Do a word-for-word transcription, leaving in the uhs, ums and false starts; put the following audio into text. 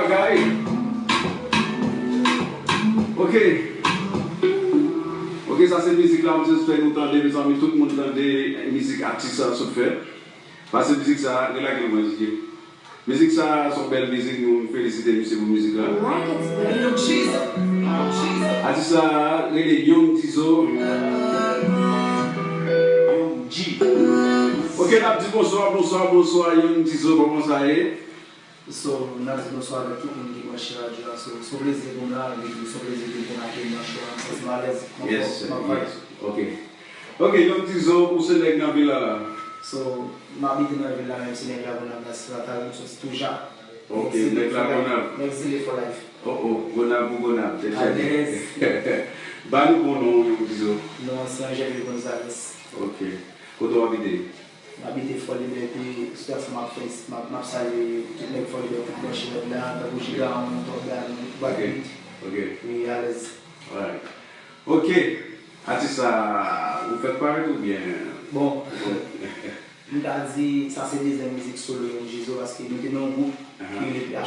Bagay. Ok. Ok, sa se mizik la, m jis fè nou tande, mezanmi, tout moun tande mizik atis sa sot fè. Pase mizik sa, relage l mwen, DJ. Mizik sa, se yon bèl mizik, nou felisite misye pou mizik la. Atis sa, rele Young Dizo. Young G. Ok, n ap di bonswa, bonswa, bonswa, Young Dizo, kòman sa ye? So, n ap di bonswa avèk tout moun ki branche radyo a. So, se yon plezi pou m la, epi se yon plezi tou pou m akeyi m nan show a. M santi m alèz, m anfòm, m ap vibe. Ok. Ok, Young Dizo, ou se nèg nan vil la la? So, m abite nan vil la, menm si nèg Lagonav la, se Latalè, m soti tou ja. Ok, nèg Lagonav. Nèg Zile for life. Oh, oh, Gonav pou Gonav, tèt chaje. Alèz. Ba nou bon non, Young Dizo. Non, se Angèle Gonzalez. Ok. Kote w abite? M abite Fòlibè, epi sou tèt sa m ap fè, m ap, m ap salye tout nèg Fòlibè, tout branche nèg la, tankou Jiga, Anton, Dani, Brad Pitt. Ok. Wi, alèz. Alright. Ok. Atis sa, ou fèk parèt oubyen? Bon, m ka di sa se dezyèm mizik solo Young Jeezy, paske nou te nan yon gwoup ki rele P H